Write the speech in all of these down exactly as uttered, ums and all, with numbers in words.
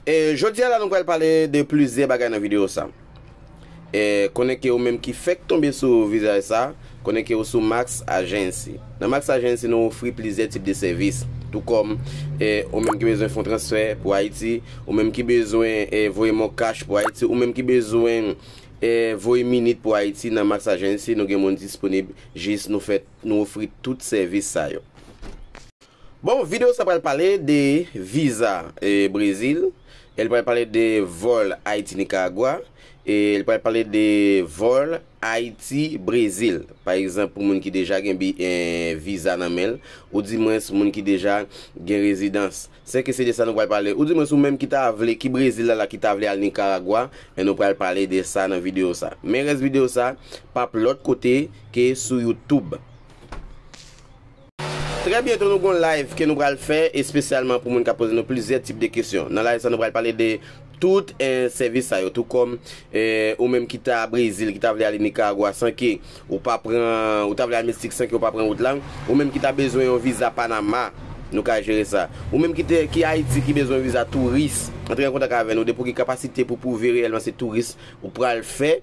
E jodi a la, nou pral pale de plizyè bagay nan videyo sa. E konnen ke ou menm ki fèk tonbe sou vizaj sa, konnen ke ou sou Max Agency. Nan Max Agency, nou ofri plizyè tip de sèvis. Tou kòm, e, ou menm ki bezwen fè yon transfè pou Ayiti, ou menm ki bezwen, e, voye mon cash pou Ayiti, ou menm ki bezwen, e, voye minit pou Ayiti, nan Max Agency, nou gen moun disponib, jis nou fè, nou ofri tout sèvis sa yo. Bon, videyo sa pral pale de viza, e, Brezil, e l pral pale de vòl Ayiti Nikaragwa, e l pral pale de vòl Ayiti Brezil. Pa egzanp, pou moun ki deja gen bi, e, viza nan men l, oudimwens moun ki deja gen rezidans. Sèke se de sa nou pral pale. Oudimwens ou menm ki ta vle, ki Brezil la, la ki ta vle al Nikaragwa, men nou pral pale de sa nan videyo sa. Men rès videyo sa p ap lòt kote ke sou YouTube. Trè byento nou gon live ke nou pral fè espesyalman pou moun k ap poze nou plizyè tip de kesyon. Nan live sa nou pral pale de tout, eh, sèvis sa yo, tou kòm, eh, ou menm ki ta Brezil, ki ta vle ale Nikaragwa san ke ou pa pran, ou ta vle al Meksik san ke ou pa pran wout la, ou menm ki ta bezwen yon viza Panama, nou ka jere sa. Ou menm ki te, ki Ayiti, ki bezwen yon viza touris, antre an kontak avè nou, depi w gen kapasite pou pwouve reyèlman se touris ou pral fè,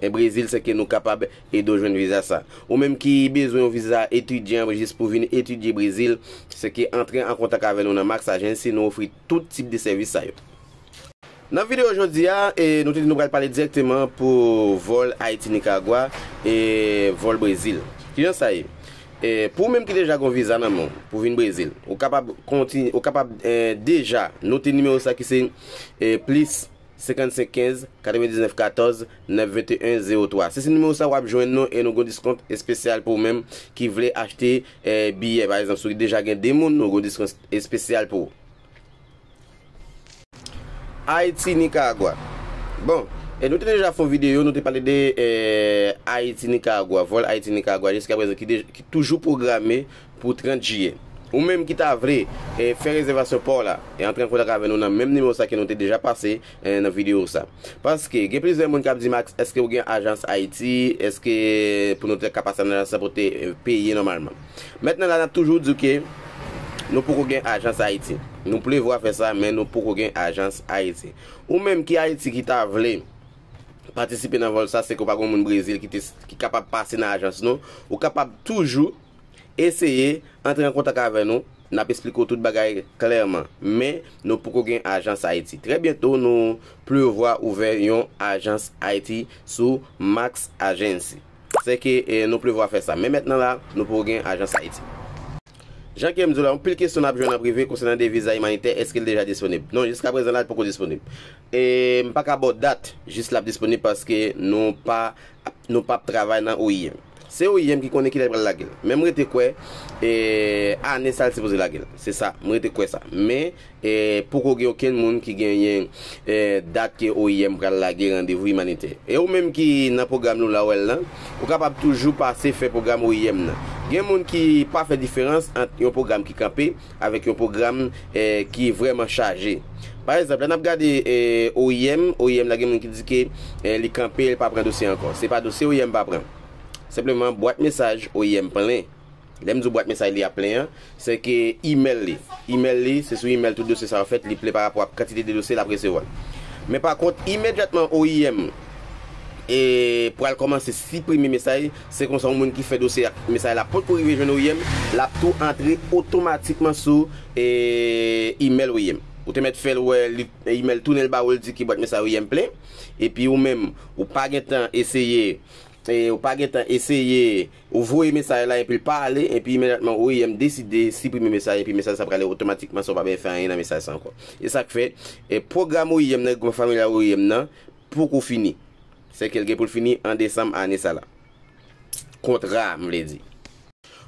e Brezil, se ke nou kapab ede w jwenn viza sa. Ou menm ki bezwen yon viza etidyan jis pou vin etidye Brezil, se ke antre an kontak avè nou nan Max Agency, nou ofri tout tip de sèvis sa yo. Nan videyo jodi a, e, nou te di nou pral pale dirèkteman pou vòl Ayiti Nikaragwa e vòl Brezil. Kijan sa ye? E, pou ou menm ki deja gen yon viza nan men w pou vin Brezil, ou kapab kontinye, ou kapab, e, deja note nimewo sa ki se, e, plis senkannsenk kenz katrevendiznèf katòz nèf venteyen zewo twa. Se sou nimewo sa w ap jwenn nou e nou gen diskont espesyal pou ou menm ki vle achte, eh, biyè. Pa egzanp, si w deja gen de moun, nou gen diskont espesyal pou ou. Ayiti, Nikaragwa. Bon, e nou te deja fè yon videyo, nou te pale de, eh, Ayiti, Nikaragwa, vòl Ayiti, Nikaragwa, jiska prezan ki, de, ki toujou pwograme pou trant jiyè. Ou menm ki ta vle, eh, fè rezèvasyon pa w la, e antre an kontak avè nou nan menm nimewo sa ke nou te deja pase, eh, nan videyo sa. Paske gen plizyè moun k ap di, "Max, èske w gen ajans Ayiti? Èske pou nou te ka pase nan ajans sa pou te, eh, peye nòmalman?" Mentnan la, n ap toujou di w ke nou poko gen ajans Ayiti. Nou prevwa fè sa, men nou poko gen ajans Ayiti. Ou menm ki Ayiti ki ta vle patisipe nan vòl sa, se ke w pa gen moun Brezil ki te, ki kapab pase nan ajans nou, ou kapab toujou eseye antre an kontak avè nou, n ap esplike w tout bagay klèman. Men, nou poko gen ajans Ayiti. Trè byento, nou prevwa ouvè yon ajans Ayiti sou Max Agency. Se ke, eh, nou prevwa fè sa. Men mentnan la, nou poko gen ajans Ayiti. Jan ke m di w la, anpil kesyon n ap jwenn an prive konsènan de viza imanitè, èske l deja disponib? Non, jiska prezan la, l poko disponib. E m pa ka ba w dat, jis l ap disponib paske nou pa, nou p ap travay nan O I M. Se O I M ki konnen kilè l pral lage l. Men m rete kwè, e, ane sa l sipoze lage l. Se sa, m rete kwè sa. Men, e, poko gen okenn moun ki genyen, e, dat ke O I M pral lage randevou imanitè. E ou menm ki nan pwogram nou la w wè l lan, ou kapab toujou pase fè pwogram O I M nan. Gen moun ki pa fè diferans ant yon pwogram ki kanpe avèk yon pwogram, eh, ki vrèman chaje. Pa egzanp, lè n ap gade, eh, O I M, O I M la gen moun ki di ke, eh, li kanpe, li pa pran dosye ankò. Se pa dosye O I M pa pran. Senpleman, bwat mesaj O I M plen. Lè m di w bwat mesaj li ap plen an, se ke imèl li. Imèl li, se sou imèl tout dosye sa yo fèt, li plen pa rapò ak kantite de dosye l ap resevwa. Men pa kont, imedyatman O I M e pral kòmanse siprime mesaj, se konsa yon moun ki fè dosye ak mesaj la potko rive jwenn O I M, l ap tou antre otomatikman sou, e, imèl O I M. Ou te mèt fè l wè li, imèl tounen l ba ou, l di ke bwat mesaj O I M plen, epi ou menm, ou pa gentan eseye, e, ou pa gentan eseye, ou voye mesaj la epi l pa ale, epi imedyatman O I M deside siprime mesaj, epi mesaj sa prale otomatikman san w pa bezwen fè anyen nan mesaj sa ankò. E sa k fè, e, pwogram O I M nan, gwoup fanmilyal O I M nan, poko fini. Sèke l gen pou l fini an desanm ane sa la. Kontra, m vle di.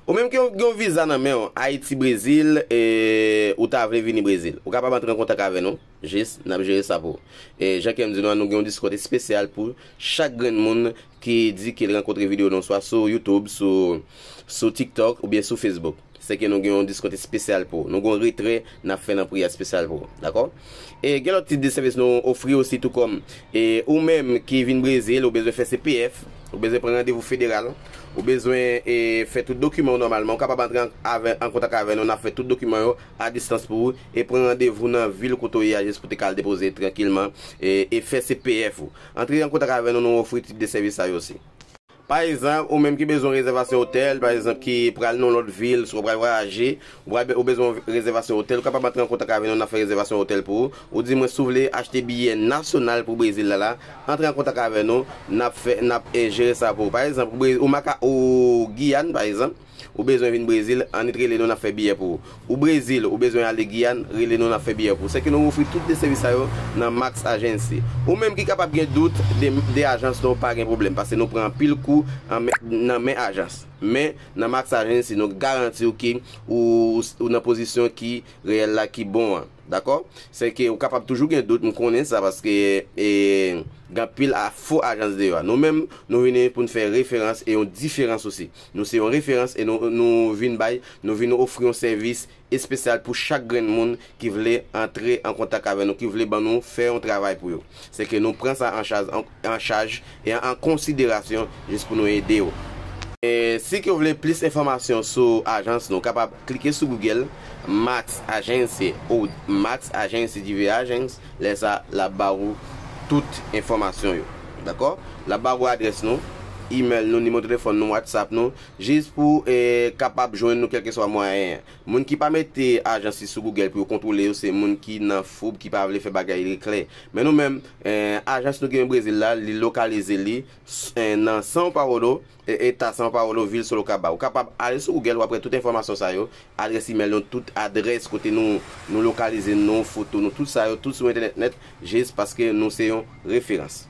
Ou menm ki gen yon viza nan men w, Ayiti, Brezil, e ou ta vle vini Brezil, ou kapab antre an kontak avè nou. Jis, n ap jere sa pou ou. E jan ke m di nou an, nou gen yon diskont espesyal pou chak grenn moun ki di ke l rankontre videyo nou, swa sou YouTube, sou, sou TikTok oubyen sou Facebook. Se ke nou gen yon diskont espesyal pou ou. Nou gen yon retrè n ap fè nan pri a espesyal pou ou. Dakò? E gen lòt tip de sèvis nou ofri osi tou kòm. E ou menm ki vin Brezil, ou bezwen fè C P F, ou bezwen pran randevou federal, Ou bezwen e, fè tout dokiman w nòmalman. Ou kapab antre an, avè, an kontak avè nou, n ap fè tout dokiman yo a distans pou ou e pran randevou nan vil kote w ye a jis pou te ka al depoze trankilman e, e fè C P F ou. Antre an kontak avè nou, nou ofri tip de sèvis sa yo osi. Pa egzanp, ou menm ki bezwen rezèvasyon otèl, pa egzanp, ki pral nan lòt vil, swa w pral vwayaje, ou pral be-, ou bezwen rezèvasyon otèl, ou kapab antre an kontak avè nou, n ap fè rezèvasyon otèl pou ou. Ou di mwen si w vle achte biyè nasyonal pou Brezil la, la, antre an kontak avè nou, n ap fè, n ap e, jere sa pou ou. Pa egzanp, ou Bre-, ou Maka-, ou Giyàn, pa egzanp, ou bezwen vin Brezil, annik rele nou, n ap fè biyè pou ou. Ou Brezil, ou bezwen ale Giyàn, rele nou, n ap fè biyè pou ou. Sèke nou ofri tout de sèvis sa yo nan Max Agency. Ou menm ki kapab gen dout de, de ajans nou, pa gen pwoblèm, paske nou pran anpil kou an men, nan men ajans. Men, nan Max Agency, nou garanti w ke ou, ou nan pozisyon ki reyèl la, ki bon an. Dakò? Sèke ou kapab toujou gen dout, m konnen sa, paske e, gen anpil a fo ajans deyò a. Nou menm, nou vini pou n fè referans e yon diferans osi. Nou se yon referans e nou, nou vin bay, nou vin ofri yon sèvis espesyal pou chak grenn moun ki vle antre an kontak avè nou, ki vle ban nou fè yon travay pou yo. Sèke nou pran sa an chaj, an, an chaj e an, an konsiderasyon jis pou nou ede w. E si ke w vle plis enfòmasyon sou ajans nou, w kapab klike sou Google Max Agency ou Max Agency G V Agents, lè sa l ap ba ou tout enfòmasyon yo. Dakò? L ap ba ou adrès nou, email nou, nimewo telefòn nou, WhatsApp nou, jis pou e, kapab jwenn nou kèlkeswa mwayen an. Moun ki pa mete ajans li sou Google pou yo kontwole yo, se moun ki nan foub, ki pa vle fè bagay li klè. Men nou menm, e, ajans nou ki nan Brezil la, li lokalize li s-, e, nan São Paulo, e, eta São Paulo, vil Sorocaba. Ou kapab ale sou Google, w ap wè tout enfòmasyon sa yo, adrès email nou, tout adrès kote nou, nou lokalize nou, foto nou, tout sa yo, tout sou entènèt nèt, jis paske nou se yon referans.